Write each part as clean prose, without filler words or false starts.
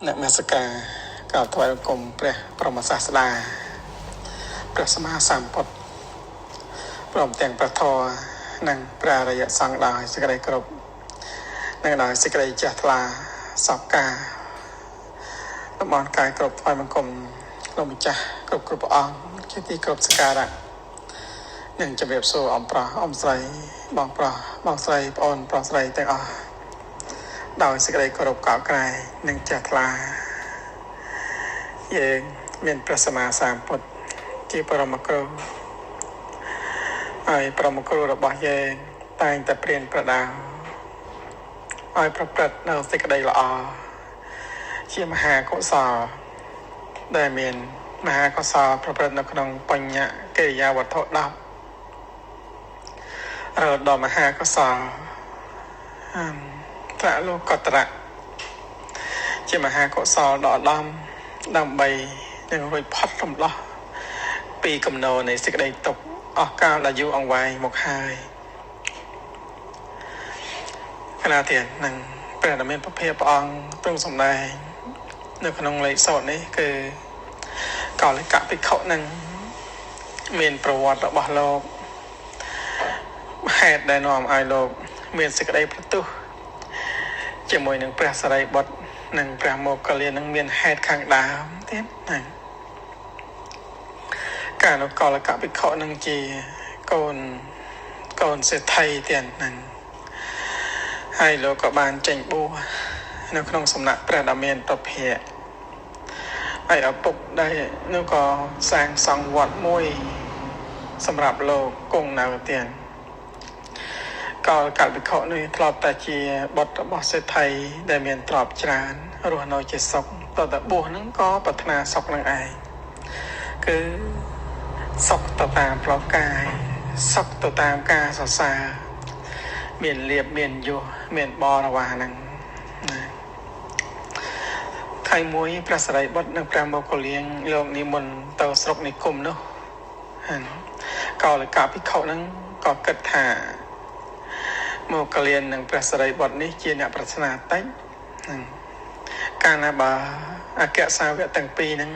នមស្ការក្រាបថ្វាយបង្គំព្រះបរមសាស្តាព្រះសម្មាសម្ពុទ្ធព្រមទាំងព្រះធម៌និងព្រះអរិយសង្ឃដោយសេចក្តីគោរពនិងដោយសេចក្តីជ្រះថ្លាសពការតំបន់កាយគ្រប់ថ្វាយបង្គំលោកម្ចាស់គ្រប់គ្រប់ព្រះអង្គជាទីគោរពសក្ការៈនិងជំរាបសួរអំប្រុសអំស្រីបងប្រុសបងស្រីប្អូនប្រុសស្រីទាំងអស់ដោយសេចក្តីគោរពកោតក្រែងនិងជ្រះថ្លាយើងមានព្រះសម្មាសម្ពុទ្ធជាបរមគ្រូហើយបរមគ្រូរបស់យើងតែងតែព្រានប្រដៅឲ្យប្រព្រឹត្តនៅសេចក្តីល្អជាមហាកុសលដែលមានមហាកុសលប្រព្រឹត្តនៅក្នុងបញ្ញកិរិយាវត្ថុ10រហូតដល់មហាកុសលត្រលោកតរៈជាមហាកុសលដ៏ឧត្តមដើម្បីនឹងរួចផុតរំដោះពីគំនរនៃសេចក្តីទុក្ខអស់កាលដ៏យូរអង្វែងមកហើយខណៈទៀតនឹងព្រះដ៏មានព្រះភិក្ខព្រះអង្គទ្រង់សម្ដែងនៅក្នុងលេខសូត្រនេះគឺកោលកភិក្ខុនឹងមានប្រវត្តិរបស់លោកហេតុដែលនាំឲ្យលោកមានសេចក្តីប្រទុះជាមួយនឹងព្រះសារីបុត្រនិងព្រះមោគលាននឹងមានហេតុខាងដើមទៀតណាកាលនោះកោលកភិក្ខុនឹងជាកូនសេដ្ឋីទៀតហ្នឹងហើយលោកក៏បានចេញបួសនៅក្នុងសំណាក់ព្រះដ៏មានព្រះភិក្ខហើយឪពុកដែលនោះក៏សាងសង់វត្តមួយសម្រាប់លោកគង់នៅទៀតកោលកភិក្ខុនេះធ្លាប់តែជាបុត្ររបស់សេដ្ឋីដែលមានទ្រព្យច្រើនរស់នៅជាសុខតើបួសហ្នឹងក៏ប្រាថ្នាសុខនឹងឯងគឺសុខទៅតាមផ្លូវកាយសុខទៅតាមការសរសើរមានលៀបមានយសមានបរិវារហ្នឹងណាថ្ងៃមួយព្រះសារីបុត្រនិងព្រះមោគលានលោកនិមន្តទៅស្រុកនិគមនោះកោលកភិក្ខុហ្នឹងក៏គិតថាមោគលាននិងព្រះសារីបុត្រនេះជាអ្នកប្រាថ្នាតិចហ្នឹងកាលណាបើអគ្គសាវកទាំងពីរហ្នឹង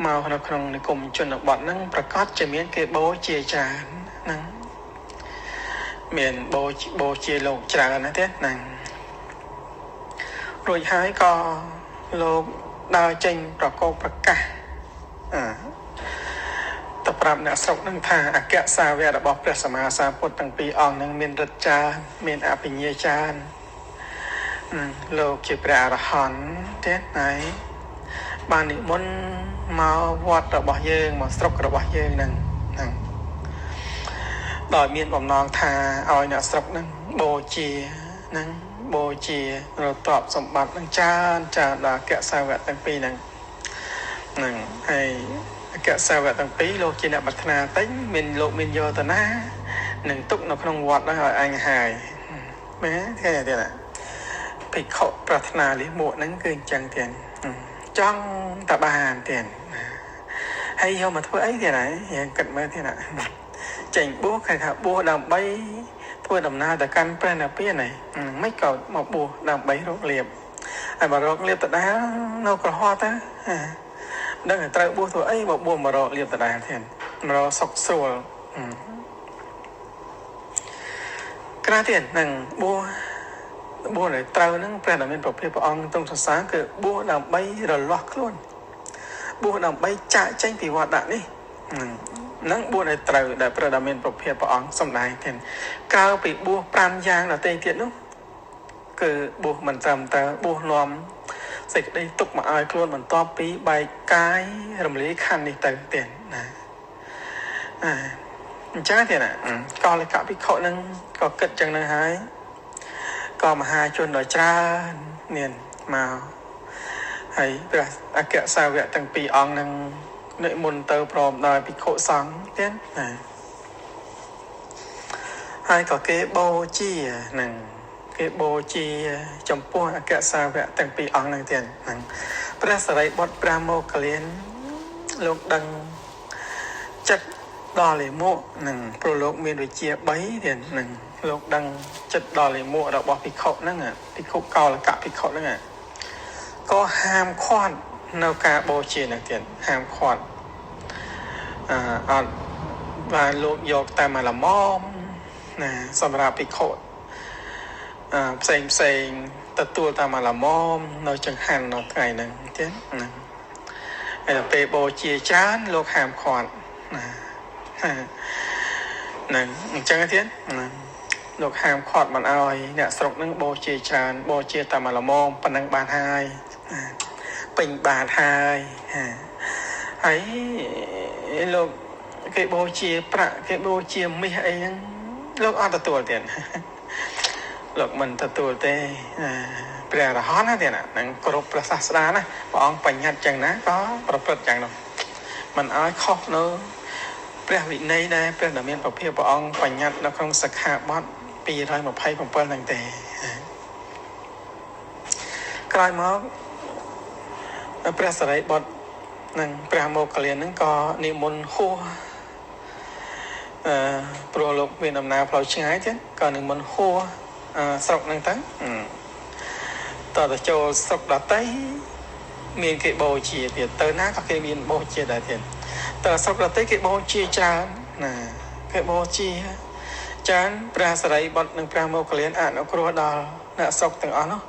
មកនៅក្នុងនិគមជនបទហ្នឹងប្រកាសជាមានគេបូជាច្រើនហ្នឹងមានបូជាលោកច្រើនណាស់ទេហ្នឹងរួចហើយក៏លោកដើរចេញប្រកបប្រកាសទៅប្រាប់អ្នកស្រុកហ្នឹងថាអគ្គសាវករបស់ព្រះសម្មាសម្ពុទ្ធទាំងពីរអង្គហ្នឹងមានឫទ្ធិច្រើនមានអភិញ្ញាច្រើនលោកជាព្រះអរហន្តទេហើយបាននិមន្តមកវត្តរបស់យើងមកស្រុករបស់យើងហ្នឹងហ្នឹងដោយមានបំណងថាឲ្យអ្នកស្រុកហ្នឹងបូជាហ្នឹងបូជារតបសម្បត្តិហ្នឹងច្រើនច្រើនដល់អគ្គសាវកទាំងពីរហ្នឹងហ្នឹងហើយអគ្គសាវកទាំងពីរលោកជាអ្នកប្រាថ្នាតិចមានលោកមានយកទៅណានឹងទុកនៅក្នុងវត្តហ្នឹងឲ្យអញហើយមែនទេទៀតណាភិក្ខុប្រាថ្នាលិមួកហ្នឹងគឺអញ្ចឹងទៀតចង់តបានទៀតហើយយកមកធ្វើអីទៀតហើយយើងគិតមើលទៀតណាចេញបួសគេថាបួសដើម្បីធ្វើដំណើរទៅកាន់ព្រះនិព្វានហើយមិនក៏មកបួសដើម្បីរកលៀបហើយបើរកលៀបដដែលនៅក្រហមទៅដឹងតែត្រូវបួសធ្វើអីបើបួសមករកលៀបដដែលទៀតមករកសុខស្រួលក្រៅទៀតនឹងបួសដែលត្រូវហ្នឹងព្រះដ៏មានព្រះភិក្ខព្រះអង្គទ្រង់សរសើរគឺបួសដើម្បីរលាស់ខ្លួនបួសដើម្បីចាកចេញពីវត្តដាក់នេះហ្នឹងបួសដែលត្រូវដែលព្រះដ៏មានព្រះភិក្ខព្រះអង្គសម្ដែងទៀតក្រៅពីបួស5យ៉ាងដទៃទៀតនោះគឺបួសមិនត្រឹមតែបួសនាំសេចក្តីទុកមកឲ្យខ្លួនបន្ទាប់ពីបែកកាយរំលាយខណ្ឌនេះទៅទៀតណាអញ្ចឹងទៀតណាកោលកភិក្ខុហ្នឹងក៏គិតចឹងហ្នឹងហើយក៏មហាជនដ៏ច្រើនមានមកហើយព្រះអគ្គសាវកទាំងពីរអង្គនឹងនិមន្តទៅព្រមដោយភិក្ខុសង្ឃទៀតណាហើយក៏គេបូជានឹងគេបូជាចំពោះអគ្គសាវកទាំងពីរអង្គនឹងទៀតហ្នឹងព្រះសារីបុត្រព្រះមោគលានលោកដឹងចិត្តដល់លិមួកនឹងព្រោះលោកមានវិជ្ជា3ទៀតនឹងលោកដឹងចិត្តដល់លិមួករបស់ភិក្ខុហ្នឹងភិក្ខុកោលកភិក្ខុហ្នឹង ក៏ហាមឃាត់នៅការបូជានឹងទៀតហាមឃាត់អឺអត់បានលោកយកតែមកល្មមណាសម្រាប់ភិក្ខុផ្សេងផ្សេងទទួលតាមមកល្មមនៅចង្ហាន់នៅថ្ងៃហ្នឹងទៀតណាហើយដល់ពេលបូជាច្រើនលោកហាមឃាត់ណាហ្នឹងអញ្ចឹងទៀតណាលោកហាមឃាត់មិនឲ្យអ្នកស្រុកហ្នឹងបូជាច្រើនបូជាតាមមកល្មមប៉ុណ្ណឹងបានហើយពេញបាតហើយហើយលោកគេបូជាប្រាក់គេបូជាមាសអីហ្នឹងលោកអត់ទទួលទៀតលោកមិនទទួលទេព្រះអរហន្តណាទៀតហ្នឹងគ្រប់ព្រះសាស្តាណាព្រះអង្គបញ្ញត្តិចឹងណាក៏ប្រព្រឹត្តចឹងនោះមិនឲ្យខុសនៅព្រះវិន័យដែរព្រះដែលមានប្រភិព្រះអង្គបញ្ញត្តិនៅក្នុងសិក្ខាបទ227ហ្នឹងទេក្រោយមកព្រះសិរីបុត្រនិងព្រះមោគលានហ្នឹងក៏និមន្តហួសព្រោះលោកមានដំណើរផ្លូវឆ្ងាយទៀតក៏និមន្តហួសស្រុកហ្នឹងទៅតើទៅចូលស្រុកដតីមានគេបូជាទៀតទៅណាក៏គេមានបូជាដែរទៀតតើស្រុកដតីគេបូជាច្រើនណាគេបូជាច្រើនព្រះសិរីបុត្រនិងព្រះមោគលានអនុគ្រោះដល់អ្នកស្រុកទាំងអស់នោះ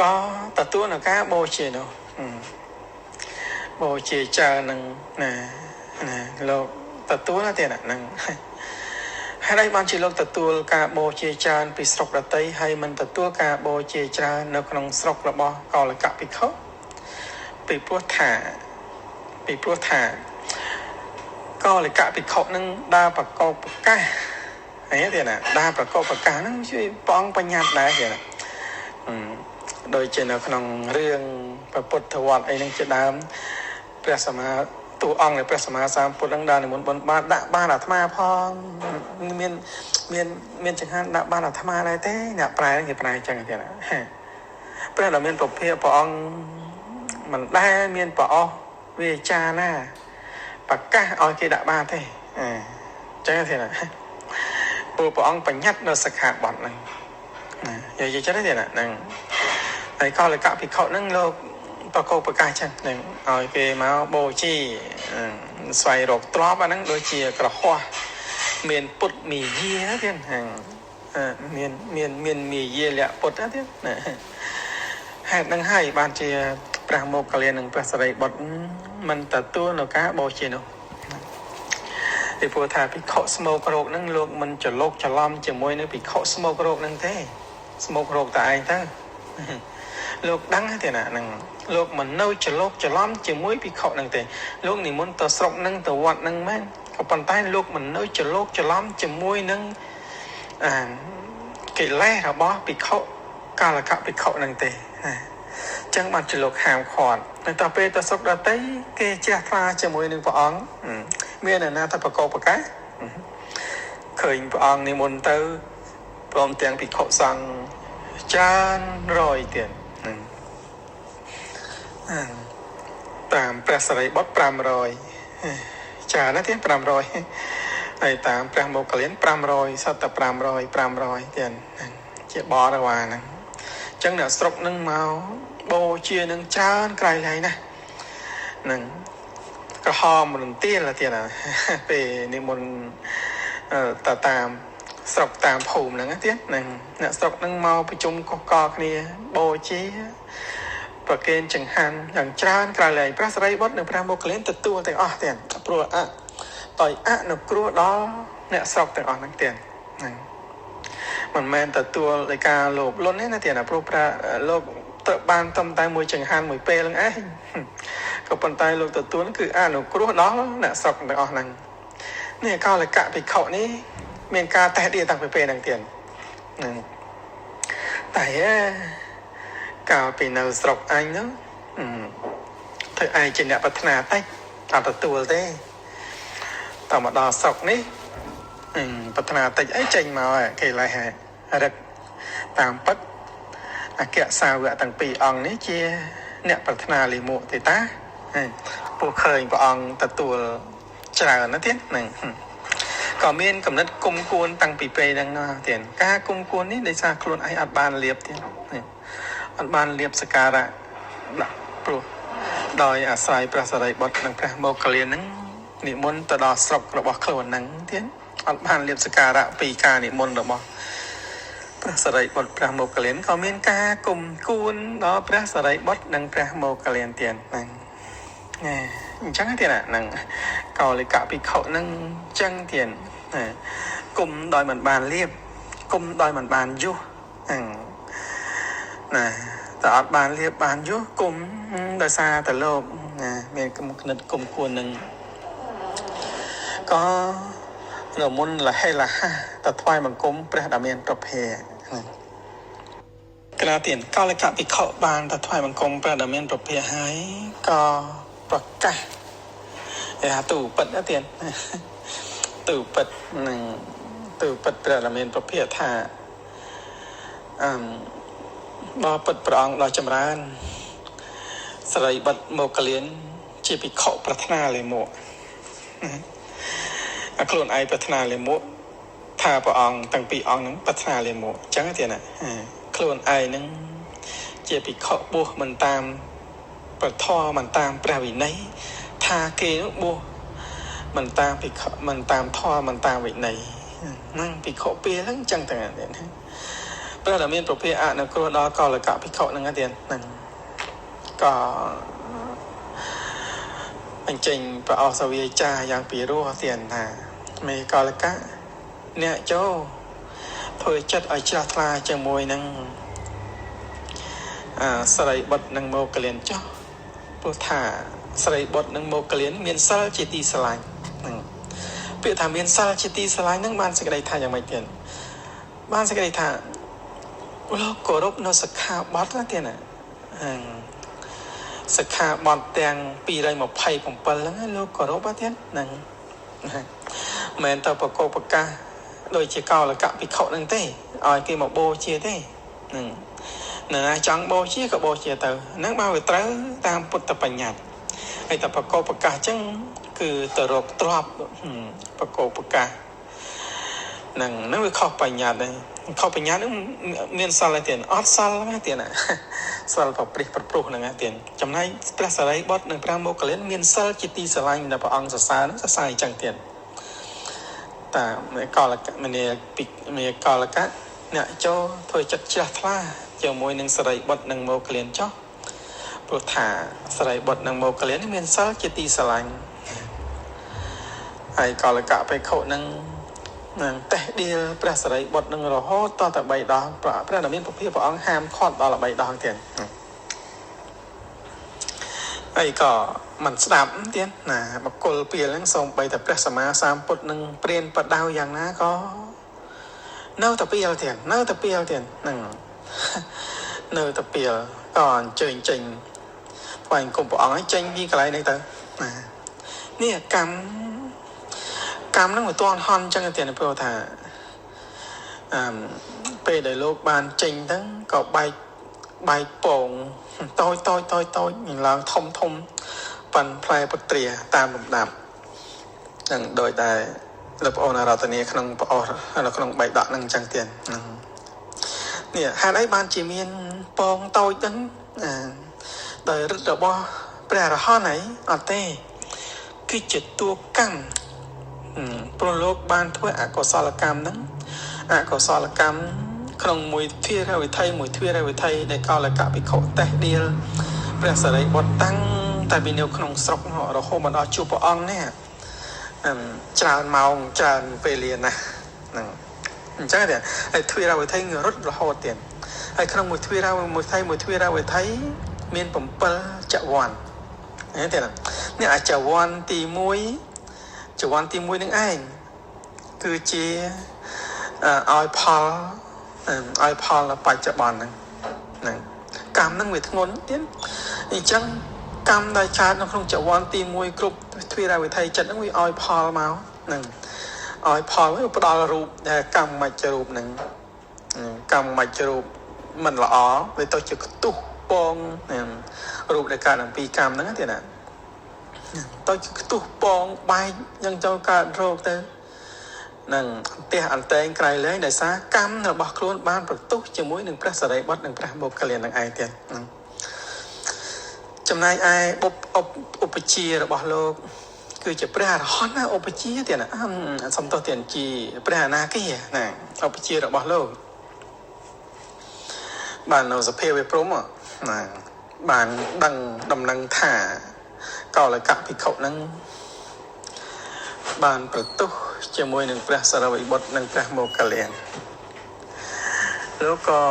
ក៏ទទួលនៅការបូជានោះបូជាច្រើននឹងណាណាលោកទទួលណាទៀតហ្នឹងហើយបានជាលោកទទួលការបូជាច្រើនពីស្រុកដតីហើយមិនទទួលការបូជាច្រើននៅក្នុងស្រុករបស់កោលកភិក្ខុពីព្រោះថាកោលកភិក្ខុនឹងដើរប្រកបប្រកាសហើយទៀតណាដើរប្រកបប្រកាសហ្នឹងជួយព្រះអង្គបញ្ញត្តិដែរទៀតណាដូចជានៅក្នុងរឿងព្រះពុទ្ធវត្តអីហ្នឹងជាដើមព្រះសម្មាតួអង្គនៃព្រះសម្មាសម្ពុទ្ធនឹងដើរនិមន្តបុណ្យបាតដាក់បានអាត្មាផងមានមានមានចង្ហាន់ដាក់បានអាត្មាដែរទេអ្នកប្រែគេប្រែចឹងទៀតណាព្រះដែលមានពភាព្រះអង្គមិនដែលមានប្រអស់វាចាណាប្រកាសឲ្យគេដាក់បានទេអញ្ចឹងទេណាព្រោះព្រះអង្គបញ្ញត្តិនៅសិក្ខាបទហ្នឹងណានិយាយចឹងទេណាហ្នឹងហើយកលកភិក្ខុហ្នឹងលោកប្រកបប្រកាសចឹងនឹងឲ្យគេមកបូជាស្វែងរកទ្រព្យអាហ្នឹងដូចជាក្រហោះមានពុទ្ធមីយាទៀតហ្នឹងមានមានមានមីយាលៈពុទ្ធទៀតណាហេតុហ្នឹងហើយបានជាព្រះមោគលាននិងព្រះសិរីបុត្រមិនទទួលនៅការបូជានោះពីព្រោះថាភិក្ខុស្មោករោគហ្នឹងលោកមិនច្រឡូកច្រឡំជាមួយនឹងភិក្ខុស្មោករោគហ្នឹងទេស្មោករោគតែឯងទៅលោកដឹងទេណាហ្នឹងលោកមិននៅច្រឡូកច្រឡំជាមួយភិក្ខុហ្នឹងទេលោកនិមន្តទៅស្រុកហ្នឹងទៅវត្តហ្នឹងមែនក៏ប៉ុន្តែលោកមិននៅច្រឡូកច្រឡំជាមួយនឹងកិលេសរបស់ភិក្ខុកាលកភិក្ខុហ្នឹងទេណាចឹងបានជាលោកហាមឃាត់នៅតពេលទៅស្រុកដតីគេជ្រះថ្លាជាមួយនឹងព្រះអង្គមានអ្នកណាទៅប្រកបប្រកាសឃើញព្រះអង្គនិមន្តទៅព្រមទាំងភិក្ខុសង្ឃច្រើនរយទៀតតាមព្រះសិរីបុត្រ500ច្រើនណាស់ទៀត500ហើយតាមព្រះមោគលាន500សត្វតែ500 500ទៀតជាបរិវារហ្នឹងអញ្ចឹងអ្នកស្រុកហ្នឹងមកបូជានឹងច្រើនក្រៃលែងណាស់ហ្នឹងក្រហមរន្ទាលទៀតណាពេលនិមន្តទៅតាមស្រុកតាមភូមិហ្នឹងទៀតហ្នឹងអ្នកស្រុកហ្នឹងមកប្រជុំកុះកគ្នាបូជាប្រគេនចង្ហាន់យ៉ាងច្រើនក្រៃលែងព្រះសិរីបុត្រនិងព្រះមោគលានទទួលទាំងអស់ទៀតព្រោះអដោយអនុគ្រោះដល់អ្នកស្រុកទាំងអស់ហ្នឹងទៀតហ្នឹងមិនមែនទទួលដោយការលោភលន់ទេណាទៀតណាព្រោះព្រះលោកទៅបានត្រឹមតែមួយចង្ហាន់មួយពេលហ្នឹងឯងក៏ប៉ុន្តែលោកទទួលគឺអនុគ្រោះដល់អ្នកស្រុកទាំងអស់ហ្នឹងនេះកោលកភិក្ខុនេះមានការតេះដៀតាំងពីពេលហ្នឹងទៀតហ្នឹងតែកាលពីនៅស្រុកអញហ្នឹងធ្វើឯងជាអ្នកប្រាថ្នាតិចអត់ទទួលទេតមកដល់ស្រុកនេះប្រាថ្នាតិចអីចេញមកគេឡេះរឹកតាមពិតអគ្គសាវកទាំងពីរអង្គនេះជាអ្នកប្រាថ្នាលិមុទេតាពួកឃើញព្រះអង្គទទួលច្រើនណាស់ទៀតហ្នឹងក៏មានកំណត់គុំគួនតាំងពីពេលហ្នឹងទៀតការគុំគួននេះដោយសារខ្លួនឯងអត់បានលៀបទៀតអត់បានលៀបសក្ការៈ ដាក់ព្រោះដោយអាស្រ័យព្រះសារីបុត្រនិងព្រះមោគលានហ្នឹងនិមន្តទៅដល់ស្រុករបស់ខ្លួនហ្នឹងទៀតអត់បានលៀបសក្ការៈពីការនិមន្តរបស់ព្រះសារីបុត្រព្រះមោគលានក៏មានការគុំគួនដល់ព្រះសារីបុត្រនិងព្រះមោគលានទៀតហ្នឹងអញ្ចឹងទៀតហ្នឹងកោលិកភិក្ខុហ្នឹងអញ្ចឹងទៀតគុំដោយមិនបានលៀបគុំដោយមិនបានយុះហ្នឹងណាតែអត់បានលៀបបានយុះគុំដោយសារតែលោកណាមានគំនិតគុំគួននឹងក៏រមុនលហេលហះទៅថ្វាយបង្គំព្រះដ៏មានប្រភេក្រាទៀនកោលិកភិក្ខុបានទៅថ្វាយបង្គំព្រះដ៏មានប្រភេហើយក៏ប្រកាសគេថាទូពិតណាទៀនទូពិតនឹងទូពិតព្រះដ៏មានប្រភេថាអឺបបិទ្ធព្រះអង្គដ៏ចម្រើនសរីបុត្រមោគលានជាភិក្ខុប្រាថ្នាលេមកអាខ្លួនឯងប្រាថ្នាលេមកថាព្រះអង្គតាំងពីអង្គហ្នឹងប្រាថ្នាលេមកអញ្ចឹងទៀតណាខ្លួនឯងហ្នឹងជាភិក្ខុបួសមិនតាមប្រធមមិនតាមព្រះវិន័យថាគេនោះបួសមិនតាមភិក្ខុមិនតាមធម៌មិនតាមវិន័យហ្នឹងភិក្ខុពេលហ្នឹងអញ្ចឹងតែទៀតណាព្រះដ៏មានប្រភេទអនុគ្រោះដល់កលកភិក្ខុហ្នឹងទៀតហ្នឹងក៏អញ្ចេញព្រះអសវាចាយ៉ាងពីរោះទៀតថាមេកលកៈអ្នកចូលធ្វើចិត្តឲ្យជ្រះថ្លាជាមួយនឹងសរីបុត្រនិងមោគលានចុះព្រោះថាសរីបុត្រនិងមោគលានមានសិលជាទីស្រឡាញ់ហ្នឹងពាក្យថាមានសិលជាទីស្រឡាញ់ហ្នឹងបានសេចក្តីថាយ៉ាងម៉េចទៀតបានសេចក្តីថាលោកគោរពនៅសិក្ខាបទណាទៀតណាសិក្ខាបទទាំង227ហ្នឹងលោកគោរពទៀតហ្នឹងមិនទៅប្រកបប្រកាសដូចជាកោលកភិក្ខុហ្នឹងទេឲ្យគេមកបូជាទេហ្នឹងណាចង់បូជាក៏បូជាទៅហ្នឹងបើវាត្រូវតាមពុទ្ធបញ្ញត្តិហើយតែប្រកបប្រកាសអញ្ចឹងគឺទៅរកទ្របប្រកបប្រកាសហ្នឹងហ្នឹងវាខុសបញ្ញត្តិហើយខុសបញ្ញត្តិហ្នឹងមានសិលឯទៀតអត់សិលហ្នឹងទៀតណាសិលប្រព្រឹត្តប្រព្រោះហ្នឹងទៀតចំណែកព្រះសារីបុត្រនិងព្រះមោគលានមានសិលជាទីស្រឡាញ់ដែលព្រះអង្គសរសើរហ្នឹងសរសើរអញ្ចឹងទៀតតាមកលកមនីពិមេកលកៈអ្នកចូលធ្វើចិត្តជ្រះថ្លាជាមួយនឹងសារីបុត្រនិងមោគលានចុះព្រោះថាសារីបុត្រនិងមោគលានមានសិលជាទីស្រឡាញ់ហើយកលកៈភិក្ខុនឹងតេះដៀលព្រះសារីបុត្រនឹងរហូតតតែ3ដងព្រះដ៏មានពភាព្រះអង្គហាមឃាត់ដល់3ដងទៀតហើយក៏មិនស្ដាប់ទៀតណាបកុលពីលហ្នឹងសូម្បីតែព្រះសម្មាសម្ពុទ្ធនឹងព្រានបដៅយ៉ាងណាក៏នៅតែពីលទៀតនៅតែពីលទៀតហ្នឹងនៅតែពីលក៏អញ្ជើញចេញថ្វាយគុំព្រះអង្គឲ្យចេញពីកន្លែងនេះទៅណានេះកម្មហ្នឹងមិនទាន់ហន់អញ្ចឹងទៀតព្រោះថាអឺពេលដែលលោកបានចេញទៅក៏បែកពងតូចតូចតូចតូចឡើងធំធំប៉ិនផ្លែពុត្រាតាមលំដាប់នឹងដោយតែលោកប្អូនអរតនីក្នុងប្អូននៅក្នុងបៃដកនឹងអញ្ចឹងទៀតហ្នឹងនេះហេតុអីបានជាមានពងតូចហ្នឹងដោយឫទ្ធិរបស់ព្រះអរហន្តអីអត់ទេគឺជាតួកម្មព្រោះលោកបានធ្វើអកុសលកម្មហ្នឹងអកុសលកម្មក្នុងមួយទ្វារវិថីមួយទ្វារវិថីដែលកលកភិក្ខុតេះដៀលព្រះសារីបុត្រតាំងតែពីនៅក្នុងស្រុករហូតមកដល់ជួបព្រះអង្គនេះច្រើនម៉ោងច្រើនពេលលាណាស់ហ្នឹងអញ្ចឹងទេហើយទ្វារវិថីរត់រហូតទៀតហើយក្នុងមួយទ្វារមួយថៃមួយទ្វារវិថីមាន7ចវ័នហ្នឹងទេនេះអាចវ័នទី1ចវ័នទី1នឹងឯងគឺជាឲ្យផលឲ្យផលបច្ចុប្បន្នហ្នឹងកម្មហ្នឹងវាធ្ងន់ទៀតអញ្ចឹងកម្មដែលកើតនៅក្នុងចវ័នទី1គ្រប់ទ្វារវិថីចិត្តហ្នឹងវាឲ្យផលមកហ្នឹងឲ្យផលវាផ្ដល់រូបដែលកម្មមច្ចរូបហ្នឹងកម្មមច្ចរូបមិនល្អវាទៅជាខ្ទុះពងរូបដែលកើតអំពីកម្មហ្នឹងទៀតណាទៅជាខ្ទុះពងបែកយ៉ាងចូលកើតរោគទៅនឹងផ្ទះអន្តែងក្រៃលែងដោយសារកម្មរបស់ខ្លួនបានប្រទុះជាមួយនឹងព្រះសារីបុត្រនិងព្រះមោគលាននឹងឯងទៀត ចំណែកឯឧបឧបជារបស់លោកគឺជាព្រះអរហន្តណាឧបជាទៀតណាសំទោសទៀតជាព្រះអនាគាណាឧបជារបស់លោកបាននៅសភាវព្រំណាបានដឹងដំណឹងថាកោលកភិក្ខុនឹងបានប្រទុះជាមួយនឹងព្រះសារីបុត្រនិងព្រះមោគល្លានលោកក៏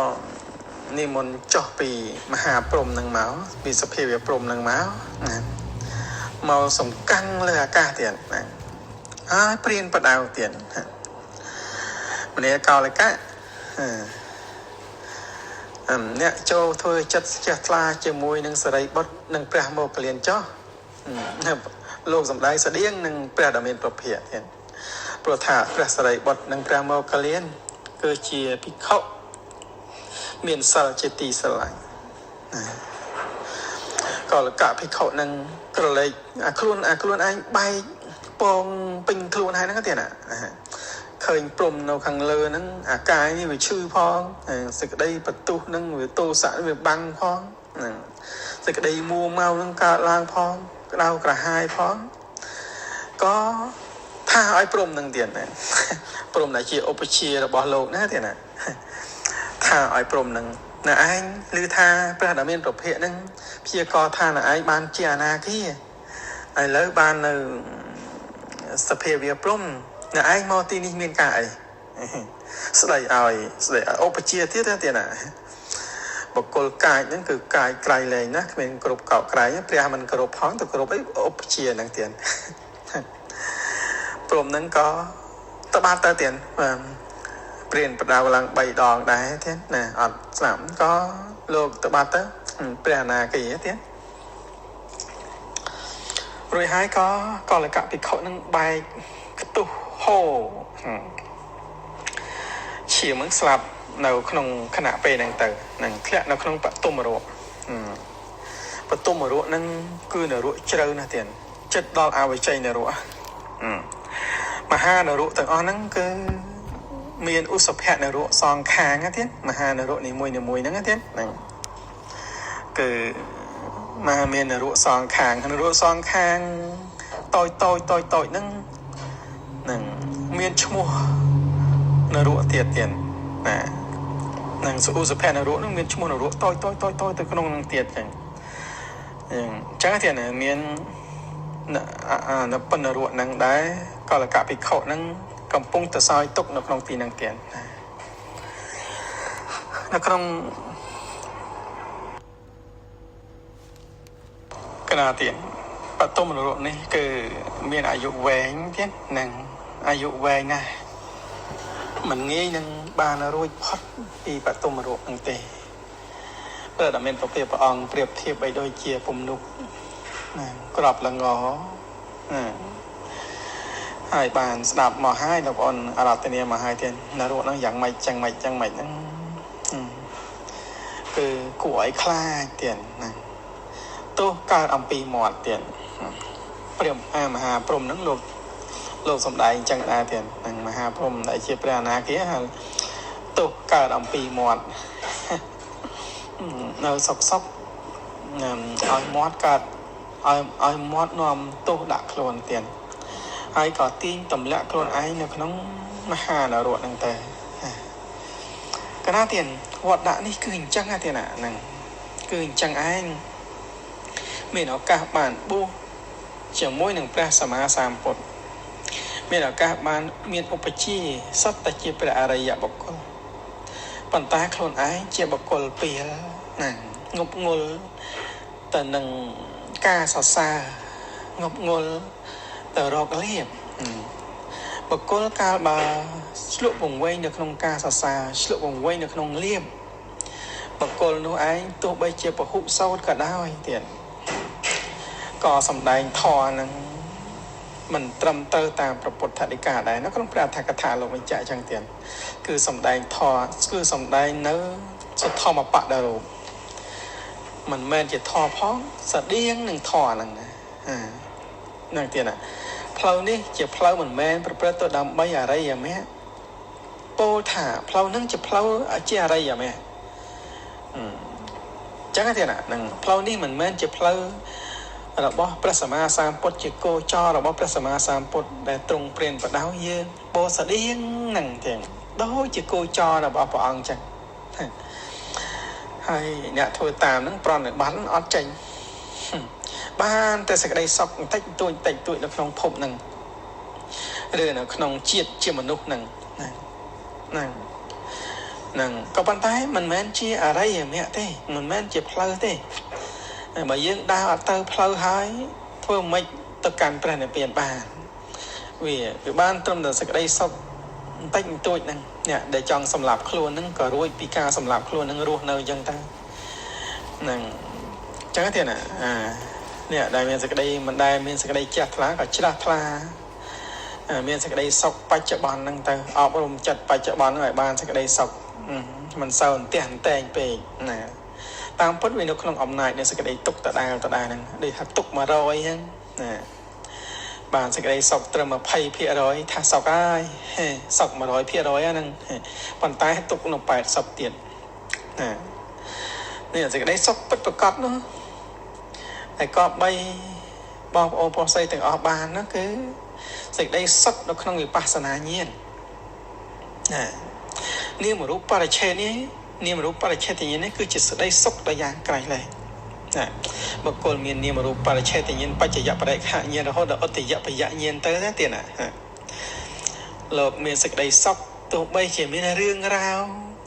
និមន្តចុះពីមហាព្រំនឹងមកពីសភាវព្រំនឹងមកណាមកសំកាំងលើអាកាសទៀតណាហើយព្រានបដៅទៀតមនាកោលកៈអ្នកចូលធ្វើចិត្តចេះថ្លាជាមួយនឹងសរិបុត្រនិងព្រះមោគលានចុះលោកសំដែងស្តៀងនឹងព្រះដ៏មានប្រភិយទៀតព្រោះថាព្រះសរិបុត្រនិងព្រះមោគលានគឺជាភិក្ខុមានសិលជាទីស្រឡាញ់ណាកលកភិក្ខុនឹងក្រឡេកអាខ្លួនឯងបែកពងពេញខ្លួនហើយហ្នឹងទៀតណាឃើញព្រំនៅខាងលើហ្នឹងអាកាយនេះវាឈឺផងសេចក្តីបន្ទុះហ្នឹងវាទោសៈវាបាំងផងហ្នឹងសេចក្តីមួម៉ៅហ្នឹងកើតឡើងផងក្តៅក្រហាយផងក៏ថាឲ្យព្រំហ្នឹងទៀតណាព្រំដែលជាឧបជារបស់លោកណាទៀតណាថាឲ្យព្រំនឹងណែឯងឬថាព្រះដ៏មានប្រភពហ្នឹងព្យាករថាណែឯងបានជាអនាគាឥឡូវបាននៅសភាវៈព្រំណែឯងមកទីនេះមានការអីស្ដីឲ្យឧបជាទៀតទៀតណាបុគ្គលកាចហ្នឹងគឺកាយក្រៃលែងណាគ្មានគ្រប់កោក្រៃព្រះមិនគ្រប់ផងទៅគ្រប់អីឧបជាហ្នឹងទៀតព្រំហ្នឹងក៏ទៅបានទៅទៀតបាទព្រានបដៅឡើង3ដងដែរទៀតណាអត់ស្លាប់ក៏លោកទៅបាត់ទៅព្រះអនាគាទៀតរួចហើយក៏កលកភិក្ខុនឹងបែកខ្ទុះហោឈាមនឹងស្លាប់នៅក្នុងខណៈពេលហ្នឹងទៅនឹងធ្លាក់នៅក្នុងបតុមរកបតុមរកហ្នឹងគឺនរកជ្រៅណាស់ទៀតចិត្តដល់អវជ័យនរកមហានរកទាំងអស់ហ្នឹងគឺមានឧសភៈនរកសងខាងទៀតមហានរកនីមួយៗហ្នឹងទៀតហ្នឹងគឺមហាមាននរកសងខាងនរកសងខាងតូចតូចតូចតូចហ្នឹងហ្នឹងមានឈ្មោះនរកទៀតទៀតណានឹងឧសភៈនរកហ្នឹងមានឈ្មោះនរកតូចតូចតូចតូចទៅក្នុងហ្នឹងទៀតចឹងអញ្ចឹងទៀតណាមាននៅប៉ុននរកហ្នឹងដែរកលកភិក្ខុហ្នឹងកំពុងទៅសោយទុកនៅក្នុងទីហ្នឹងទៀតនៅក្នុងកណាទៀតបតុមនរកនេះគឺមានអាយុវែងទៀតនឹងអាយុវែងណាស់មិនងាយនឹងបានរួចផុតពីបតុមរកហ្នឹងទេព្រះដ៏មានប្រភិព្រះអង្គប្រៀបធៀបបីដូចជាពំនុកណាក្របល្ងណាហើយបានស្ដាប់មកហើយលោកអូនអារាធនាមកហើយទៀតនរកហ្នឹងយ៉ាងម៉េចចឹងម៉េចចឹងម៉េចហ្នឹងគឺគួរឲ្យខ្លាចទៀតណាទោះកើតអំពីមាត់ទៀតព្រះមហាព្រំហ្នឹងលោកសំដែងចឹងដែរទៀតនឹងមហាព្រំដែលជាព្រះអនាគាហើយទោះកើតអំពីមាត់នៅសុកសុកឲ្យមាត់កើតឲ្យមាត់នាំទោសដាក់ខ្លួនទៀតហើយក៏ទាញទម្លាក់ខ្លួនឯងនៅក្នុងមហានរកហ្នឹងទៅកណាទៀតវត្តដាក់នេះគឺអញ្ចឹងទៀតណាហ្នឹងគឺអញ្ចឹងឯងមានឱកាសបានបួសជាមួយនឹងព្រះសម្មាសម្ពុទ្ធមានឱកាសបានមានឧបជាសត្វតែជាព្រះអរិយបុគ្គលប៉ុន្តែខ្លួនឯងជាបុគ្គលពីលណាងប់ងល់ទៅនឹងការសរសើรงប់ងល់ទៅរកលៀបបុគ្គលកាលបើឆ្លក់វង្វេងនៅក្នុងការសរសើរឆ្លក់វង្វេងនៅក្នុងលៀបបុគ្គលនោះឯងទោះបីជាពហុសោតក៏ដោយទៀតក៏សំដែងធម៌នឹងមិនត្រឹមត្រូវតាមព្រះពុទ្ធដីកាដែរនៅក្នុងព្រះអត្ថកថាលោកបញ្ជាក់ចឹងទៀតគឺសំដែងធម៌គឺសំដែងនៅសធម្មបដរូបមិនមែនជាធម៌ផងស្តៀងនឹងធម៌ហ្នឹងណាហ្នឹងទៀតណាផ្លូវនេះជាផ្លូវមិនមែនប្រព្រឹត្តទៅដើម្បីអរិយមគ្គពោលថាផ្លូវហ្នឹងជាផ្លូវជាអរិយមគ្គ ចឹងទេណានឹងផ្លូវនេះមិនមែនជាផ្លូវរបស់ព្រះសម្មាសម្ពុទ្ធជាគោចររបស់ព្រះសម្មាសម្ពុទ្ធដែលទ្រង់ព្រានបដៅយើងពោស្តៀងនឹងទាំងដូចជាគោចររបស់ព្រះអង្គចឹងហើយអ្នកធ្វើតាមនឹងប្រណិប័តអត់ចេញបានតែសេចក្តីសុខបន្តិចបន្តួចបន្តិចបន្តួចនៅក្នុងភពនឹងឬនៅក្នុងជាតិជាមនុស្សនឹងហ្នឹងហ្នឹងក៏ប៉ុន្តែមិនមែនជាអរិយមគ្គទេមិនមែនជាផ្លូវទេបើយើងដើរអត់ទៅផ្លូវហើយធ្វើមិនទៅកាន់ព្រះនិព្វានបានវាបានត្រឹមតែសេចក្តីសុខបន្តិចបន្តួចហ្នឹងអ្នកដែលចង់សម្លាប់ខ្លួនហ្នឹងក៏រួចពីការសម្លាប់ខ្លួនហ្នឹងរស់នៅអញ្ចឹងទៅហ្នឹងអញ្ចឹងទេណាអាអ្នកដែលមានសេចក្តីមិនដែលមានសេចក្តីជ្រះថ្លាក៏ជ្រះថ្លាមានសេចក្តីសុខបច្ចុប្បន្នហ្នឹងទៅអប់រំចិត្តបច្ចុប្បន្នហ្នឹងឲ្យបានសេចក្តីសុខមិនសូវអន្ទះអន្តែងពេកណាតាមពិតវានៅក្នុងអំណាចនៃសេចក្តីទុកដដែលដដែលហ្នឹងដូចថាទុក100ហ្នឹងណាបានសេចក្តីសុខត្រឹម20%ថាសុខហើយសុខ100%ហ្នឹងប៉ុន្តែទុកនៅ80ទៀតណានេះសេចក្តីសុខពិតប្រាកដនោះតែក៏បីបងប្អូនប្រុសស្រីទាំងអស់បាននោះគឺសេចក្តីសុខនៅក្នុងវិបស្សនាញាណណានាមរូបបរិច្ឆេទនេះនាមរូបបរិច្ឆេទញាណនេះគឺជាសេចក្តីសុខដ៏យ៉ាងក្រៃលែងណាបុគ្គលមាននាមរូបបរិច្ឆេទញាណបច្ចយបរិក្ខញាណរហូតដល់ឧត្តយបយញាណទៅណាទៀតណាលោកមានសេចក្តីសុខទោះបីជាមានរឿងរ៉ាវ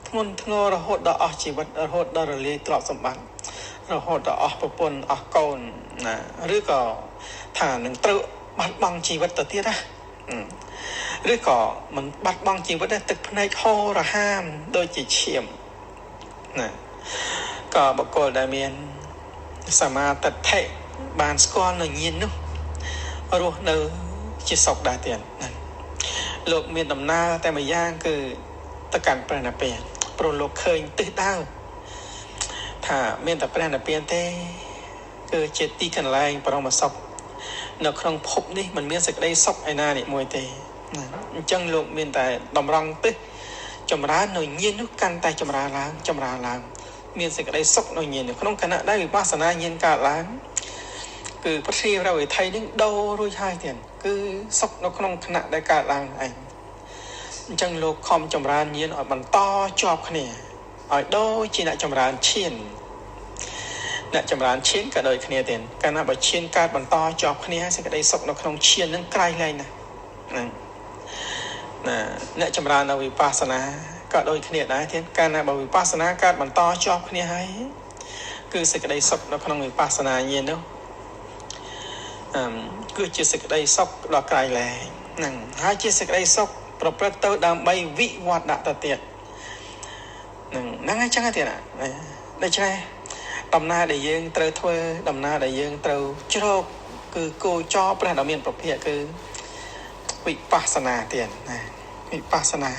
ធ្ងន់ធ្ងររហូតដល់អស់ជីវិតរហូតដល់រលាយទ្រព្យសម្បត្តិរហូតដល់អស់ប្រពន្ធអស់កូនណាឬក៏ថានឹងត្រូវបាត់បង់ជីវិតទៅទៀតណាឬក៏មិនបាត់បង់ជីវិតទេទឹកភ្នែកហូររហាមដូចជាឈាមណាក៏បុគ្គលដែលមានសមាទិដ្ឋិបានស្គាល់នៅញាណនោះរស់នៅជាសុខដែរទៀតណាលោកមានដំណើរតែម្យ៉ាងគឺទៅកាន់ព្រះនិព្វានព្រោះលោកឃើញទិសដៅថាមានតែព្រះនិព្វានទេគឺជាទីកន្លែងបរមសុខនៅក្នុងភពនេះមិនមានសេចក្តីសុខឯណានេះមួយទេណាអញ្ចឹងលោកមានតែតម្រង់ទិសចម្រើននៅញាណនោះកាន់តែចម្រើនឡើងចម្រើនឡើងមានសេចក្តីសុខនៅញាណក្នុងគណៈដែលវិបស្សនាញាណកើតឡើងគឺព្រះទ្រាវវិថីនឹងដូររួចហើយទៀតគឺសុខនៅក្នុងគណៈដែលកើតឡើងឯងអញ្ចឹងលោកខំចម្រើនញាណឲ្យបន្តជាប់គ្នាឲ្យដូចជាអ្នកចម្រើនឈានអ្នកចម្រើនឈានក៏ដូចគ្នាទៀតកាលណាបើឈានកើតបន្តជាប់គ្នាសេចក្តីសុខនៅក្នុងឈាននឹងក្រៃលែងណាស់ហ្នឹងណាអ្នកចម្រើននៅវិបស្សនាក៏ដូចគ្នាដែរទៀតកាលណាបើវិបស្សនាកើតបន្តជាប់គ្នាហើយគឺសេចក្តីសុខនៅក្នុងវិបស្សនាញាណនោះគឺជាសេចក្តីសុខដ៏ក្រៃលែងហ្នឹងហើយជាសេចក្តីសុខប្រព្រឹត្តទៅដើម្បីវិវត្តដាក់ទៅទៀតហ្នឹងហ្នឹងអញ្ចឹងទៀតណាដូច្នេះដំណើរដែលយើងត្រូវធ្វើដំណើរដែលយើងត្រូវជ្រកគឺគោចរព្រះដ៏មានប្រភពគឺវិបស្សនាទៀតណាវិបស្សនា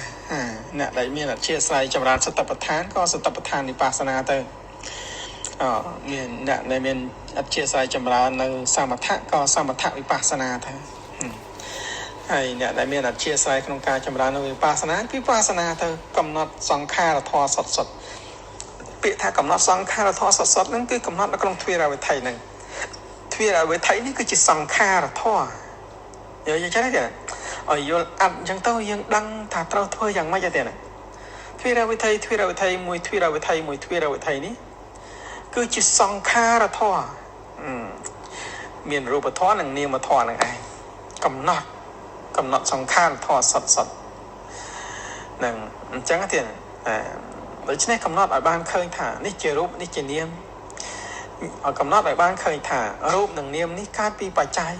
អ្នកដែលមានអធិស្ឋានចម្រើនសតិប្បដ្ឋានក៏សតិប្បដ្ឋានវិបស្សនាទៅមានអ្នកដែលមានអធិស្ឋានចម្រើននៅសមថៈក៏សមថៈវិបស្សនាទៅហើយអ្នកដែលមានអធិស្ឋានក្នុងការចម្រើននៅវិបស្សនាវិបស្សនាទៅកំណត់សង្ខារធម៌សុទ្ធសុទ្ធពាក្យថាកំណត់សង្ខារធម៌សុទ្ធសុទ្ធហ្នឹងគឺកំណត់នៅក្នុងទ្វារវិថីហ្នឹងទ្វារវិថីនេះគឺជាសង្ខារធម៌យល់ចឹងទេឲ្យយល់អត់អញ្ចឹងទៅយើងដឹងថាត្រូវធ្វើយ៉ាងម៉េចទេណាទ្វារវិថីទ្វារវិថីមួយទ្វារវិថីមួយទ្វារវិថីនេះគឺជាសង្ខារធម៌មានរូបធម៌និងនាមធម៌នឹងឯងកំណត់សង្ខារធម៌សុទ្ធសុទ្ធនឹងអញ្ចឹងទេដូច្នេះកំណត់ឲ្យបានឃើញថានេះជារូបនេះជានាមឲ្យកំណត់ឲ្យបានឃើញថារូបនិងនាមនេះកើតពីបច្ច័យ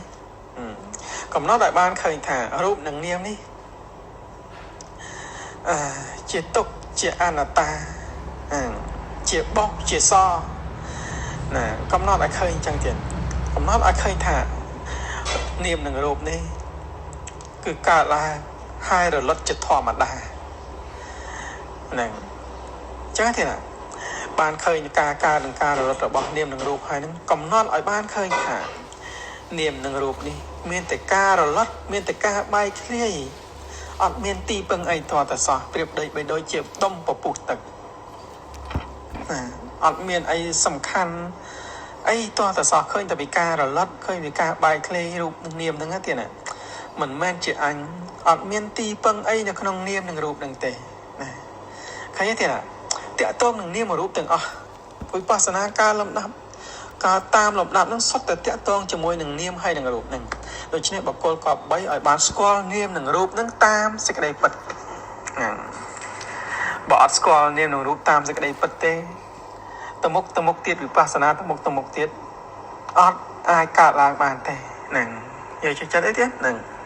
កំណត់ឲ្យបានឃើញថារូបនិងនាមនេះជាទុក្ខជាអនត្តាជាបុសជាសណាកំណត់ឲ្យឃើញអញ្ចឹងទៀតកំណត់ឲ្យឃើញថានាមនិងរូបនេះគឺកើតឡើងហើយរលត់ជាធម្មតាហ្នឹងចឹងទេណាបានឃើញការកើតនិងការរលត់របស់នាមនិងរូបហើយហ្នឹងកំណត់ឲ្យបានឃើញថានាមនិងរូបនេះមានតែការរលត់មានតែការបែកធ្លាយអត់មានទីពឹងអីតតែសោះប្រៀបដូចបីដូចជាដុំពពុះទឹកណា អត់មានអីសំខាន់អីតោះតែសោះឃើញតែពីការរលត់ឃើញពីការបែកធ្លាយរូបនឹងនាមហ្នឹងទៀតណាមិនមែនជាអញអត់មានទីពឹងអីនៅក្នុងនាមនិងរូបហ្នឹងទេណាឃើញទេណាតាក់ទងនឹងនាមរូបទាំងអស់វិបស្សនាការលំដាប់ការតាមលំដាប់ហ្នឹងសុទ្ធតែតាក់ទងជាមួយនឹងនាមហើយនឹងរូបហ្នឹងដូច្នេះបុគ្គលក៏បីឲ្យបានស្គាល់នាមនិងរូបហ្នឹងតាមសេចក្តីពិតហ្នឹងបើអត់ស្គាល់នាមនិងរូបតាមសេចក្តីពិតទេតមុកតមុកទៀតវិបស្សនាតមុកតមុកទៀតអត់អាចកើតឡើងបានទេហ្នឹងនិយាយចិត្តអីទៀតហ្នឹង។